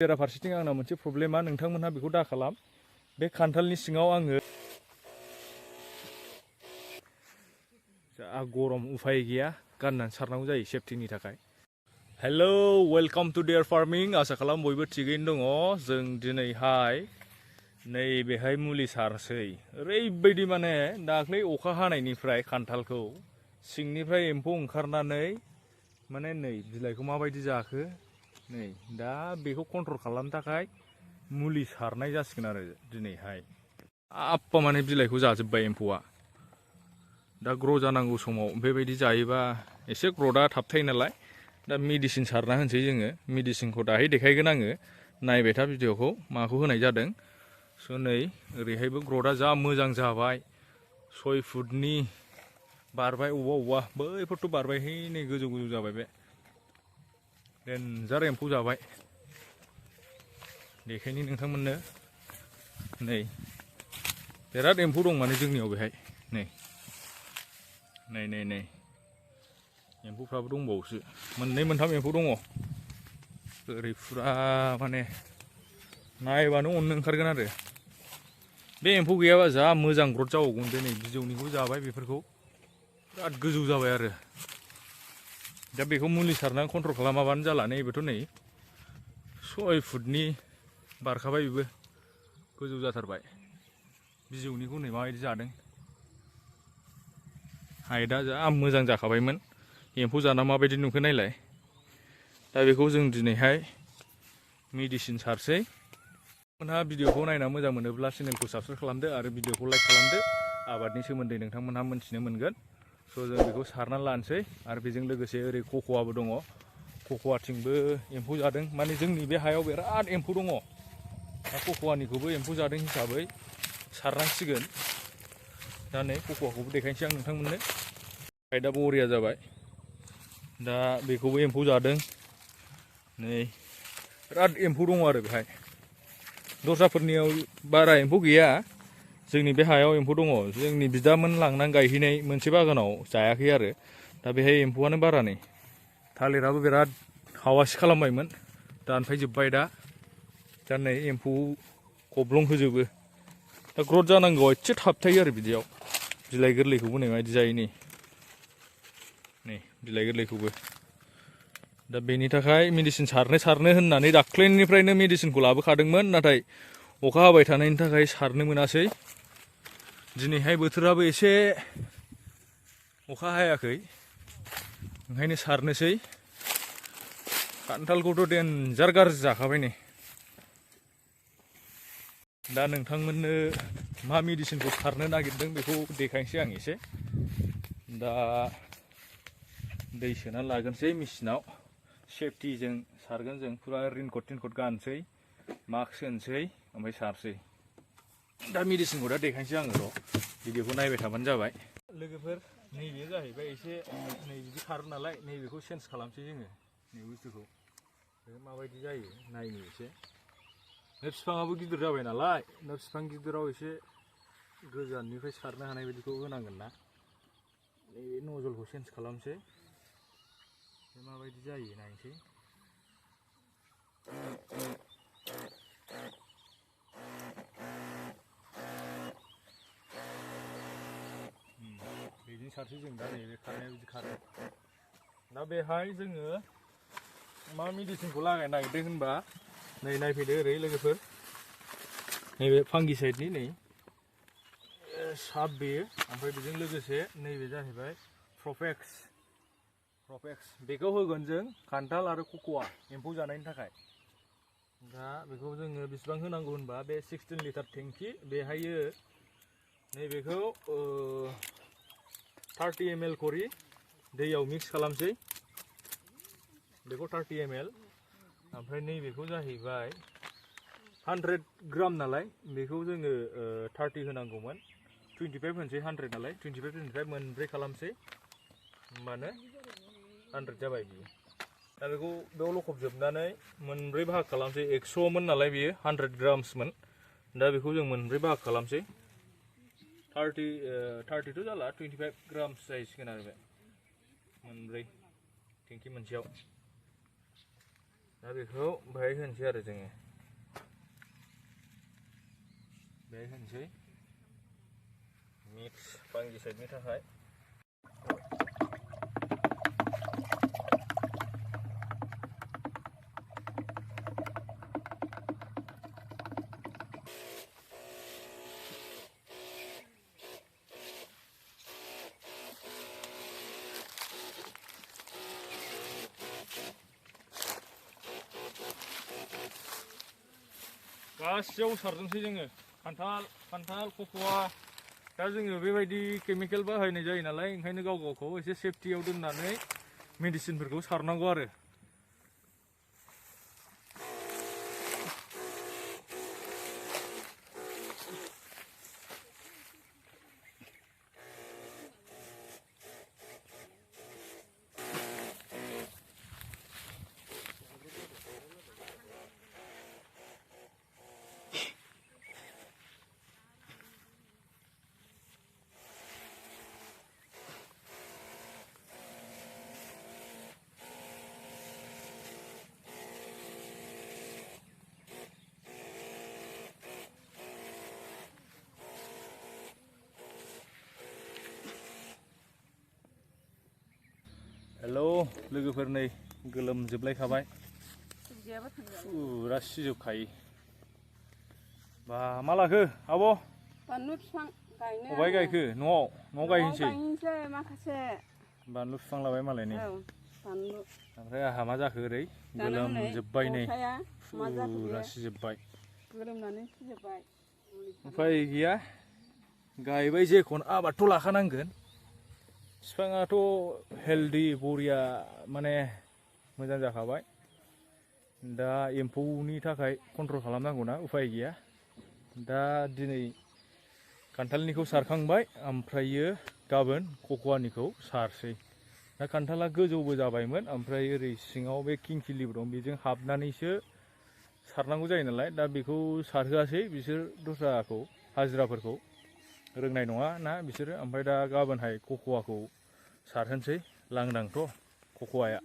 बेरा फारसेथिं आंना मोनसे प्रब्लेमा नोंथांमोनहा बेखौ दा खालाम बे खान्थालनि सिङाव आङो गरम उफाय गैया गाननानै सारनांगौ जायो सेफटिनि थाखाय। हेलौ वेलकाम टु देयार फार्मिं आसा खालाम बयबो थिगैनो दङ। जों दिनैहाय नैबेहाय मुलि सारसै ओरैबायदि माने दाख्लै अखा हानायनिफ्राय खान्थालखौ सिंनिफ्राय एम्फौ ओंखारनानै माने नै बिलाइखौ माबायदि जाखो नै दा बेखौ कन्ट्रल खालामनो थाखाय मुलि सारनाय जासिगोन आरो दिनैहाय। आप्पा माने बिलाइखौ जाजोब्बाय एम्फौआ। दा ग्र' जानांगौ समाव बेबायदि जायोबा एसे ग्र'थआ थाबथायो नालाय दा मेडिसिन सारना होनोसै जोङो। मेडिसिनखौ दाहाय देखायगोन आङो, नायबाय था भिडिअखौ माखौ होनाय जादों। स' नै ओरैहायबो ग्र'थआ जा मोजां जाबाय, 6 फुटनि बारबाय अबा बैफोरथ' बारबायहै नै गोजौ गोजौ जाबाय बे देनजार एम्फौ जाबाय। देखायनि नोंथांमोननो नै बिराद एम्फौ दं माने जोंनियाव बेहाय नै नै नै नै एम्फौफ्राबो दंबावोसो, मोननै मोनथाम एम्फौ दङ ओरै फुरा माने नायबानो अननो ओंखारगोन आरो। बे एम्फौ गैयाबा जा मोजां ग्र'थ जाबावगौमोन। बे नै बिजौनिखौ जाबाय, बेफोरखौ बिराद गोजौ जाबाय आरो। दा बेखौ मुलि सारनानै कन्ट्रल खालामाबानो जाला। नैबेथ' नै 6 फुटनि बारखाबाय, बेबो गोजौ जाथारबाय। बिजौनिखौ नै माबायदि जादों, हाइटआ जा मोजां जाखाबायमोन। एम्फौ जाना माबायदि नुखो नायलाय। दा बेखौ जों दिनैहाय मेडिसिन सारसै। नोंथांमोनहा भिडिअखौ नायना मोजां मोनोब्ला चेनेलखौ साबस्क्राइब खालामदो आरो भिडिअखौ लाइक खालामदो। आबादनि सोमोन्दै नोंथांमोनहा मोनथिनो मोनगोन। स' जों बेखौ सारनानै लानोसै। आरो बेजों लोगोसे ओरै कक'आबो दङ। कक'आथिंबो एम्फौ जादों, माने जोंनि बे हायाव बिराद एम्फौ दङ। दा कक'आनिखौबो एम्फौ जादों हिसाबै सारनांसिगोन। दा नै कक'आखौबो देखायनोसै आं नोंथांमोननो। हाइटआ बरिया जाबाय। दा बेखौबो एम्फौ जादों। नै बिराद एम्फौ दङ आरो बेहाय। दस्राफोरनियाव बारा एम्फौ गैया, जोंनि बे हायाव एम्फौ दङ। जोंनि बिदामोन लांनानै गायहैनाय मोनसे बागानाव जायाखै आरो। दा बेहाय एम्फौआनो बारा नै। थालिराबो बिराद हावासि खालामबायमोन, दानफायजोब्बाय दा। दा नै एम्फौ गब्लं होजोबो। दा ग्र'थ जानांगौआ एसे थाबथायो आरो बिदियाव। बिलाइ गोरलैखौबो नै माबायदि जायो नै बिलाइ गोरलैखौबो। दा बेनि थाखाय मेडिसिन सारनो होननानै दाख्लैनिफ्रायनो मेडिसिनखौ लाबोखादोंमोन, नाथाय अखा हाबाय थानायनि थाखाय सारनो मोनासै। दिनैहाय बोथोराबो एसे अखा हायाखै, ओंखायनो सारनोसै। खान्थालखौथ' देनजार गाज्रि जाखाबाय नै। दा नोंथांमोननो मा मेडिसिनखौ सारनो नागिरदों बेखौ देखायनोसै आं एसे। दा दै सोनानै लागोनसै मेचिनाव। सेफटिजों सारगोन जों, फुरा रेनकट टेनकट गानसै, मास्क होनसै, ओमफ्राय सारसै। दा मेडिसिनखौ दा देखायनोसै आङो र', भिडिअखौ नायबाय थाबानो जाबाय। लोगोफोर नैबे जाहैबाय एसे नै बिदि खारो नालाय, नैबेखौ चेन्ज खालामसै जोङो। नै बुस्थुखौ माबायदि जायो नायनो एसे। बे बिफाङाबो गिदिर जाबाय नालाय, दा बिफां गिदिराव एसे गोजाननिफ्राय सारनो हानाय बायदिखौ होनांगोन ना। नैबे नजलखौ चेन्ज खालामसै, माबायदि जायो नायनोसै। बिदिनो सारसै जों दा नैबे खारनाया बिदि खारो। दा बेहाय जोङो मा मेडिसिनखौ लागायनो नागिरदों होनबा नै नायफैदो ओरै लोगोफोर। नैबे फांगिसाइडनि नै साब बेयो, ओमफ्राय बेजों लोगोसे नैबे जाहैबाय प्रफेक्स। बेखौ होगोन जों खान्थाल आरो कक'आ एम्फौ जानायनि थाखाय। दा बेखौ जोङो बेसेबां होनांगौ होनबा बे 16 लिटार टेंकि बेहायो नैबेखौ 30 ml खरि दैयाव मिक्स खालामसै। बेखौ 30 ml, ओमफ्राय नैबेखौ जाहैबाय 100 ग्राम नालाय, बेखौ जोङो 30 होनांगौमोन। 25 होनसै, 100 नालाय 25 मोनब्रै खालामसै, होमबानो 100 जाबाय बियो। दा बेखौ बेयाव लखबजोबनानै मोनब्रै बाहाग खालामसै। 100 मोन नालाय बियो, 100 ग्राम्समोन। दा बेखौ जों मोनब्रै बाहाग खालामसै। 30थ' जाला, 25 ग्राम्स जाहैसिगोन आरो बे मोनब्रै टेंकि मोनसेयाव। दा बेखौ बेहाय होनोसै आरो जोङो बेहाय होनोसै मिक्स फांगिसाइडनि थाखाय गासैयाव सारजोबसै जोङो खान्थाल कक'आ दा जोङो बेबायदि केमिकेल बाहायनाय जायो नालाय ओंखायनो गाव गावखौ एसे सेफटियाव दोननानै मेडिसिनफोरखौ सारनांगौ आरो हेलौ लोगोफोर नै गोलोमजोबलायखाबाय फुरा सिजोबखायो बा मा लाखो आब' बानलु बिफां गायनो अबाय गायखो न'आव गायहैनोसै माखासे बानलु बिफां लाबाय मालाय नै बानलु ओमफ्राय आहा मा जाखो ओरै गोलोमजोबबाय नै फुरा सिजोबबाय गोलोमनानै सिजोबबाय उफाय गैया गायबाय जेखौनो आबादथ' लाखानांगोन बिफाङाथ' हेल्दी बरिया माने मोजां जाखाबाय दा एम्फौनि थाखाय कन्ट्रल खालामनांगौ ना उफाय गैया दा दिनै खान्थालनिखौ सारखांबाय ओमफ्रायो गाबोन कक'आनिखौ सारसै दा खान्थाला गोजौबो जाबायमोन ओमफ्राय ओरै सिङाव बे किंकिलिबो दं बेजों हाबनानैसो सारनांगौ जायो नालाय दा बेखौ सारहोआसै बिसोर दस्राखौ हाजिराफोरखौ रोंनाय नङा ना बिसोरो ओमफ्राय दा गाबोनहाय कक'आखौ सारहोनोसै लांदांथ' कक'आया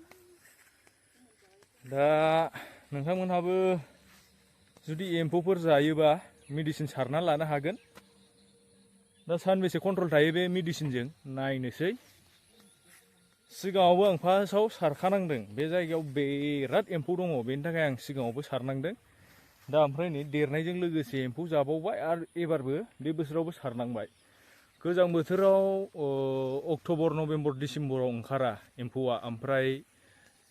दा नोंथांमोनहाबो जुदि एम्फौफोर जायोबा मेडिसिन सारना लानो हागोन दा सानबेसे कन्ट्रल थायो बे मेडिसिनजों नायनोसै सिगाङावबो आं फार्स्टआव सारखानांदों बे जायगायाव बिराद एम्फौ दङ बेनि थाखाय आं सिगाङावबो सारनांदों दा ओमफ्राय नै देरनायजों लोगोसे एम्फौ जाबावबाय आरो एबारबो बे बोसोरावबो सारनांबाय गोजां बोथोराव अक्ट'बर नभेम्बर डिसेम्बराव ओंखारा एम्फौआ ओमफ्राय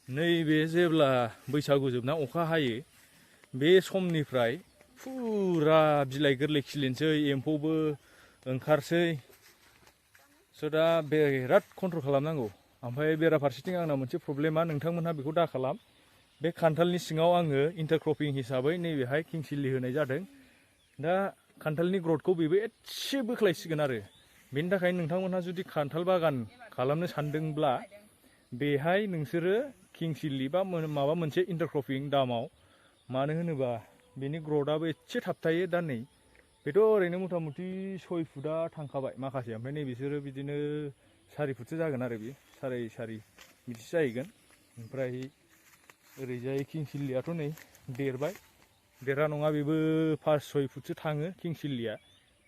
नैबे जेब्ला बैसागु जोबना अखा हायो बे समनिफ्राय फुरा बिलाइ गोरलै खिलिनोसै एम्फौबो ओंखारसै स' दा बिराद कन्ट्रल खालामनांगौ ओमफ्राय बेराफारसेथिं आंना मोनसे प्रब्लेमा नोंथांमोनहा बेखौ दा खालाम बे खान्थालनि सिङाव आङो इन्टारक्रपिं हिसाबै नैबेहाय किं चिल्ली होनाय जादों दा खान्थालनि ग्रथखौ बेबो एसे बोख्लायसिगोन आरो बेनि थाखाय नोंथांमोनहा जुदि खान्थाल बागान खालामनो सानदोंब्ला बेहाय नोंसोरो किं चिल्ली बा माबा मोनसे इन्टारक्रपिं दामाव मानो होनोबा बेनि ग्रथआबो एसे थाबथायो दा नै बेथ' ओरैनो मथा मथि 6 फुटआ थांखाबाय माखासे ओमफ्राय नै बिसोरो बिदिनो 4 फुटसो जागोन आरो बे साराय बिदिसो जाहैगोन ओमफ्राय ओरैजाय किं चिल्लीयाथ' नै देरबाय देरा नङा बेबो 5-6 फुटसो थाङो किं चिल्लीया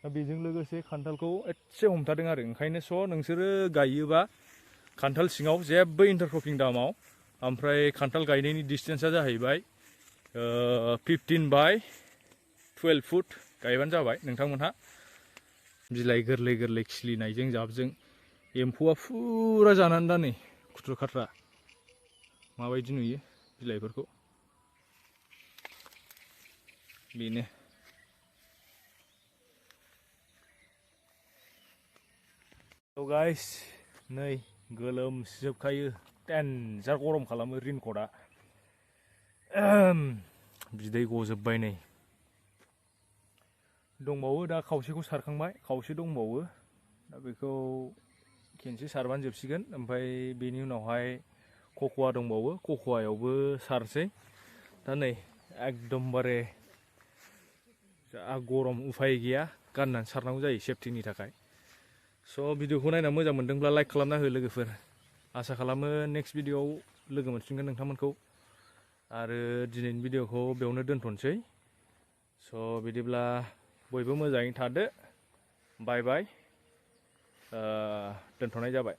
दा बेजों लोगोसे खान्थालखौ एसे हमथादों आरो ओंखायनो स' नोंसोरो गायोबा खान्थाल सिङाव जेबो इन्टारक्रपिं दामाव ओमफ्राय खान्थाल गायनायनि डिसटेन्सआ जाहैबाय 15 बाय 12 फुट गायबानो जाबाय नोंथांमोनहा बिलाइ गोरलै गोरलै खिलिनायजों जाबजों एम्फौआ फुरा जानानै दा नै खुथ्रु खाथ्रा माबायदि नुयो बिलाइफोरखौ बेनो थ' गाइस नै गोलोमजोबखायो डेन्जार गरम खालामो रेनकटआ बिदै गजोबबाय नै दंबावो दा खावसेखौ सारखांबाय खावसे दंबावो दा बेखौ खेनसे सारबानो जोबसिगोन ओमफ्राय बेनि उनावहाय कक'आ दंबावो कक'आयावबो सारसै दा नै एकदमबारे जा गरम उफाय गैया गाननानै सारनांगौ जायो सेफटिनि थाखाय स' भिडिअखौ नायना मोजां मोनदोंब्ला लाइक खालामना हो लोगोफोर आसा खालामो नेक्स्ट भिडिअआव लोगो मोनफिनगोन नोंथांमोनखौ आरो दिनैनि भिडिअखौ बेयावनो दोनथ'नोसै। स' बिदिब्ला बयबो मोजाङै थादो। बाय बाय। दोनथ'नाय जाबाय।